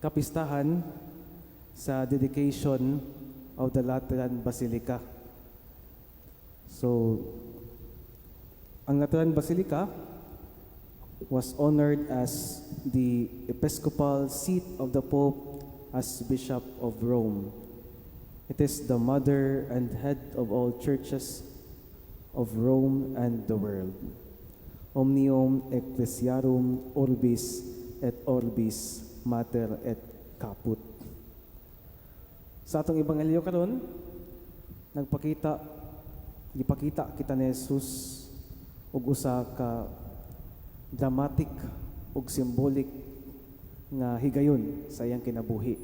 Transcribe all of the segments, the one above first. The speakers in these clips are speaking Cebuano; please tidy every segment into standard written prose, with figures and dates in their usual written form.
kapistahan sa dedication of the Lateran Basilica. So, ang Lateran Basilica was honored as the episcopal seat of the Pope as Bishop of Rome. It is the mother and head of all churches of Rome and the world. Omnium ecclesiarum urbis et orbis mater et caput. Sa atong ebanghelyo karon, nagpakita gipakita kita ni Jesus og usa ka dramatic ug symbolic nga higayon sa iyang kinabuhi.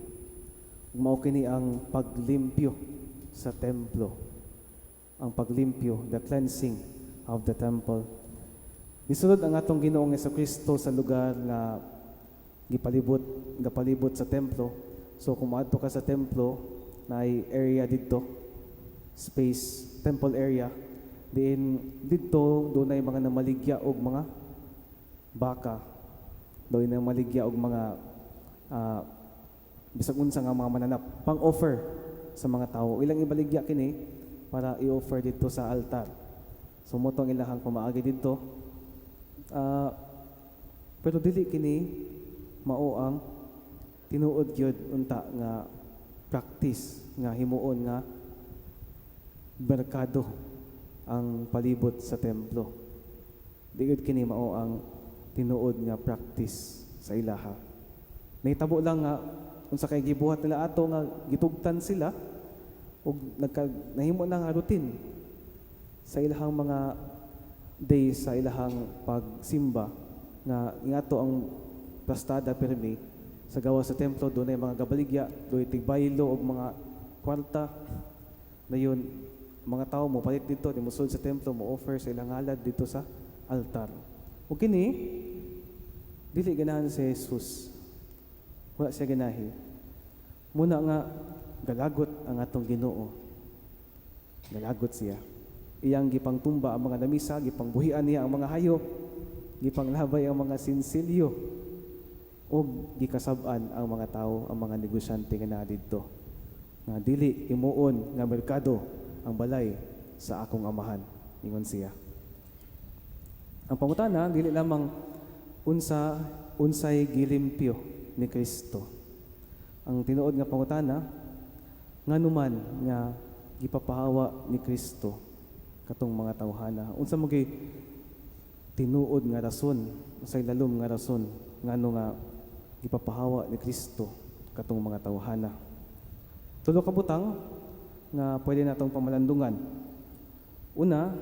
Ug mao kini ang paglimpyo sa templo. Ang paglimpyo, the cleansing of the temple. Nisulod ang atong Ginoong Kristo sa lugar nga gipalibot, gapalibot sa templo. So kung moadto ka sa templo, naay area didto, space, temple area. Diin didto dunay mga namaligya og mga baka. Dunay namaligya og mga bisag unsa nga mga mananap pang-offer sa mga tao. Ilang ibaligya kini para i-offer didto sa altar. So mao to ang ilahang pamaagi didto. Pero dili kini mao ang tinuod gyud unta nga practice nga himuon nga merkado ang palibot sa templo. Di gyud kini mao ang tinuod nga practice sa ilaha. Nahitabo lang nga unsa kay gibuhat nila ato nga gitugtan sila ug nagka nahimo na nga routine sa ilahang mga days sa ilahang pagsimba nga ingato ang plastada pirmi sa gawas sa templo. Dunay mga gabaligya, dunay tigbaylo og mga kwarta na yun mga tao mo palit didto, di mosulod sa templo, mo offer sa ilang halad didto sa altar. Ug kini dili ganahan si Jesus. Wala siya ganahi. Muna nga galagot ang atong Ginoo. Galagot siya. Iyang gipangtumba ang mga lamisa, gipangbuhian niya ang mga hayop, gipanglabay ang mga sinsilyo, ug gikasab-an ang mga tao, ang mga negosyante nga naa didto. Nga dili himuon nga merkado ang balay sa akong Amahan, ingon siya. Ang pangutana dili lamang unsa unsay gilimpyo ni Kristo. Ang tinuod nga pangutana, nganuman nga gipapahawa ni Kristo katong mga tawhana? Unsa mo tinuod nga rason, unsay lalom nga rason ngano nga gipapahawa ni Kristo katong mga tawhana? Tulo ka butang nga pwede natong pamalandungan. Una,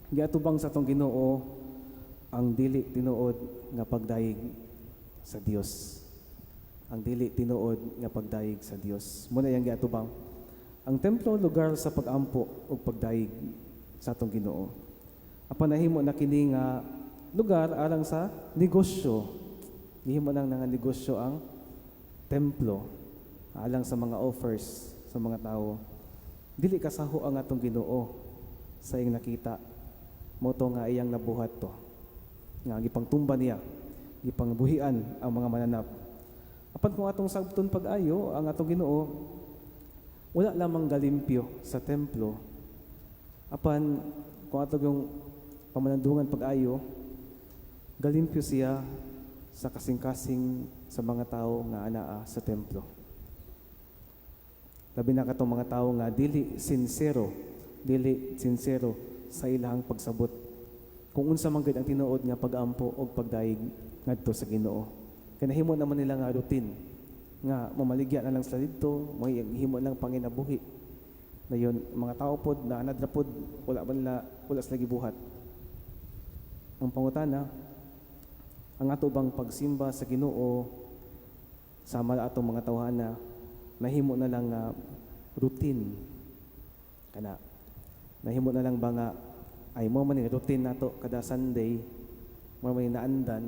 giatubang sa atong Ginoo ang dili tinuod nga pagdayeg sa Dios. Ang dili tinuod nga pagdayeg sa Dios. Muna iyang giatubang. Ang templo, lugar sa pagampo ug pagdayeg sa atong Ginoo. Apan nahimo na kini nga lugar alang sa negosyo. Gihimo nang nga negosyo ang templo alang sa mga offers sa mga tao. Dili kasaho ang atong Ginoo sa iyang nakita. Mao to nga iyang nabuhat to. Nga gipangtumba niya, gipangbuhian ang mga mananap. Apan kung atong sabton pag-ayo, ang atong Ginoo wala lamang galimpyo sa templo. Apan kung ato yung pamalandungan pag-ayo, galimpyo siya sa kasing-kasing sa mga tao nga anaa sa templo. Labi na katong mga tao nga dili sincero sa ilahang pagsabot kung unsa man gud ang tinuod nga pag-ampo og pagdayeg ngadto sa Ginoo. Kay nahimo naman nila nga routine nga mamaligya na lang sila didto, may himo lang panginabuhi. Na yun, mga tao pod na anad ra pod, wala ba nila, wala sila gibuhat. Ang pangutana, ang ato bang pagsimba sa Ginoo sama atong mga tawhana nahimo na lang nga routine kana? Nahimo na lang ba nga ay mao man ni routine nato kada Sunday, mao man ni naandan,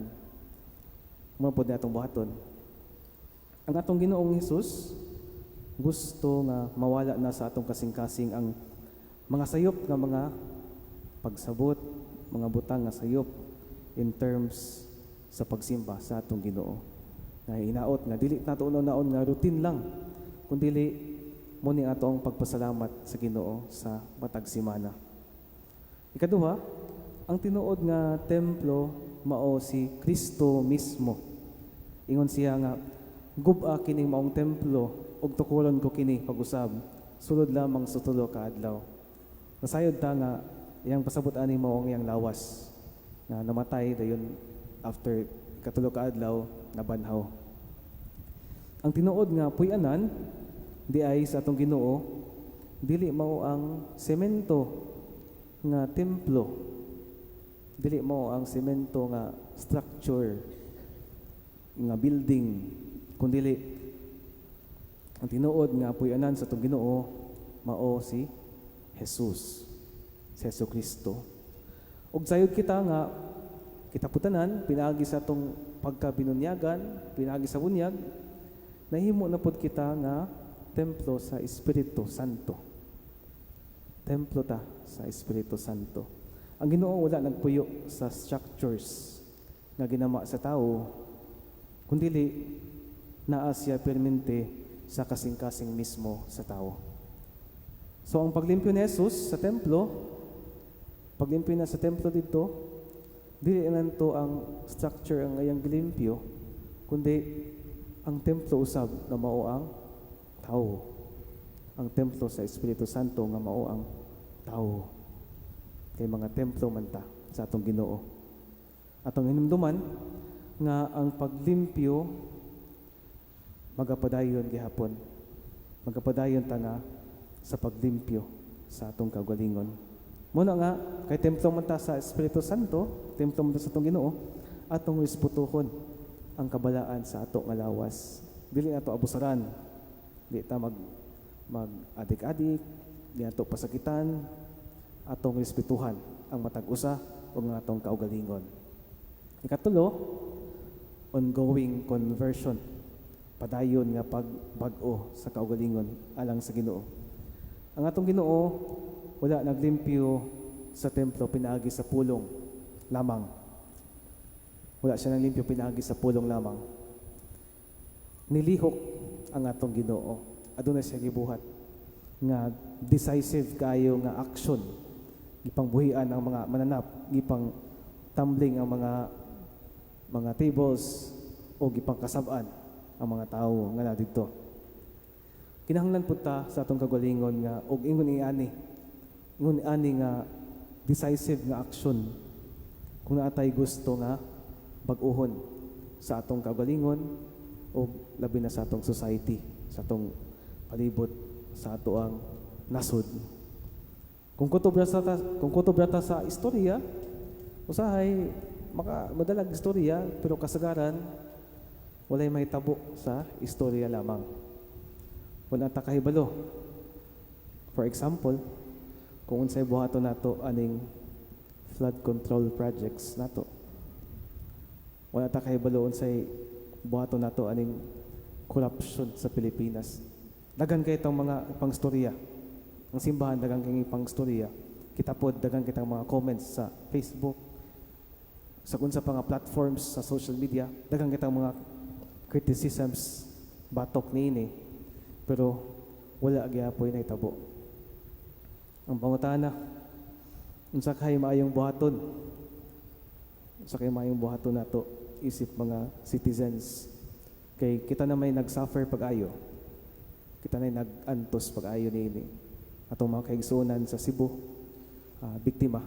mao pod na atong buhaton? Ang atong Ginoong Hesus gusto nga mawala na sa atong kasing-kasing ang mga sayop nga mga pagsabot, mga butang nga sayop in terms sa pagsimba sa atong Ginoo. Nga hinaot nga dili nato naon nga routine lang, kundili mo ni ato ang pagpasalamat sa Ginoo sa matag semana. Ikaduha, ang tinuod nga templo mao si Kristo mismo. Ingon siya nga, "Gub-a kining maong templo ug tukuron ko kini pag-usab sulod lamang sa 3 ka adlaw." Nasayod ta nga iyang pasabot ani mao ang iyang lawas nga namatay, dayon after 3 ka adlaw nabanhaw. Ang tinuod nga puy-anan di ay sa atong Ginoo dili mao ang semento nga templo, dili mao ang semento nga structure nga building, kundili ang tinuod nga puy-anan sa atong Ginoo mao si Jesus, si Jesu Kristo. Ug sayod kita nga kita pud tanan, pinaagi sa atong pagkabinunyagan, pinaagi sa bunyag, nahimo na pud kita nga templo sa Espiritu Santo. Templo ta sa Espiritu Santo. Ang Ginoo wala nagpuyo sa structures nga ginama sa tao, kundili naa siya permente sa kasing-kasing mismo sa tao. So ang paglimpyo ni Jesus sa templo, paglimpyo na sa templo dito, dili nanto ang structure ang iyang gilimpyo, kundi ang templo usab nga mao ang tao. Ang templo sa Espiritu Santo nga mao ang tao. Kay mga templo man ta sa atong Ginoo. Atong hinumduman nga ang paglimpyo magapadayon gihapon. Magapadayon ta nga sa paglimpyo sa atong kaugalingon. Muna nga kay templo man ta sa Espiritu Santo, templo man ta sa atong Ginoo, atong respetuhon ang kabalaan sa ato nga lawas. Dili nato abusaran. Di ta mag mag adik-adik, di nato pasakitan, atong respetuhan ang matag usa ug ang atong kaugalingon. Ikatulo, ongoing conversion. Padayon nga pagbag-o sa kaugalingon alang sa Ginoo. Ang atong Ginoo wala naglimpyo sa templo pinaagi sa pulong lamang. Wala siya naglimpyo pinaagi sa pulong lamang. Nilihok ang atong Ginoo. Aduna siya gibuhat nga decisive kayo nga action. Gipangbuhian ang mga mananap, gipang tumbling ang mga tables o gipangkasab-an ang mga tao nga naa didto. Kinahanglan pud ta sa atong kagalingon nga og ingon ani nga decisive nga action kung naa tay gusto nga bag-uhon sa atong kagalingon o labi na sa atong society, sa atong palibot, sa ato ang nasod. Kung kutob ra ta sa istorya, usahay maka madalag istorya, pero kasagaran walay mahitabo sa istorya lamang. Wala ta kahibalo. For example, kung unsay buhaton nato aning flood control projects nato. Wala ta kahibalo unsay buhaton nato aning corruption sa Pilipinas. Daghan kay itong mga pangstorya. Ang simbahan, daghan kay pangstorya. Kita pod, daghan kitang mga comments sa Facebook, sa kung sa mga platforms sa social media, daghan kitang mga criticisms batok niini. Pero wala gyapoy nahitabo. Ang pangutana, unsa kay maayong buhaton? Unsa kay maayong buhaton nato isip mga citizens? Kay kita na may nag-suffer pag-ayo. Kita na nag-antos pag-ayo niini. Atong mga kaigsuonan sa Cebu, biktima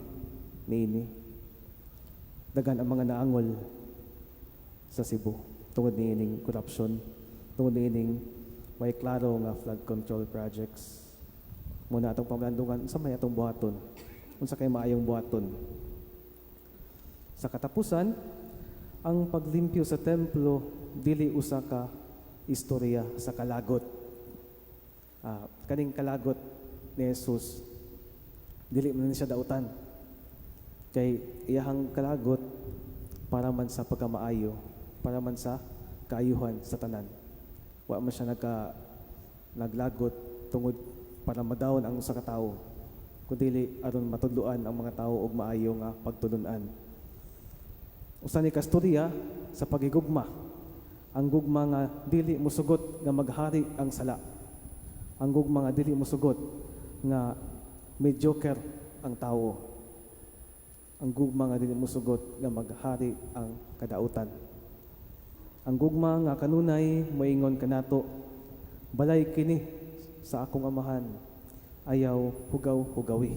niini. Daghan ang mga naangol sa Cebu tungod niining corruption, tungod niining may klaro nga flood control projects. Muna atong pamalandungan, unsa may atong buhaton? Unsa kay maayong buhaton? Sa katapusan, ang paglimpyo sa templo dili usa ka istorya sa kalagot. Kaning kalagot ni Jesus, dili man ni siya dautan. Kay iyahang kalagot para man sa pagkamaayo, para man sa kaayuhan sa tanan. Wa man siya naglagot tungod para madawon ang usa ka tawo, kundi aron matudloan ang mga tawo og maayo nga pagtulun-an. Usa ni kastorya sa paghigugma. Ang gugma nga dili musugot nga maghari ang sala. Ang gugma nga dili musugot nga mediocre ang tao. Ang gugma nga dili musugot nga maghari ang kadautan. Ang gugma nga kanunay moingon kanato, "Balay kini sa akong Amahan, ayaw hugaw-hugawi."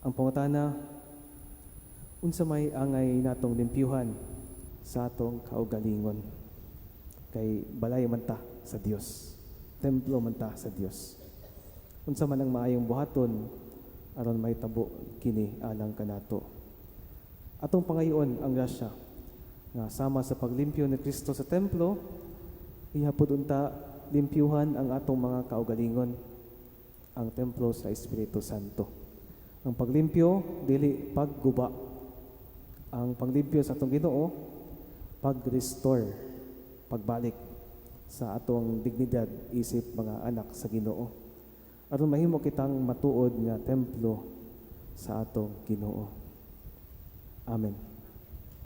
Ang pangutana, unsa may angay natong limpyuhan sa atong kaugalingon? Kay balay man ta sa Dios. Templo man ta sa Dios. Unsa man ang maayong buhaton aron mahitabo kini alang kanato? Atong pangayoon ang grasya nga sama sa paglimpyo ni Kristo sa templo, iya pud unta limpyuhan ang atong mga kaugalingon, ang templo sa Espiritu Santo. Ang paglimpyo dili pagguba. Ang paglimpyo sa atong Ginoo, pag-restore, pagbalik sa atong dignidad isip mga anak sa Ginoo. Aron mahimo kitang matuod nga templo sa atong Ginoo. Amen.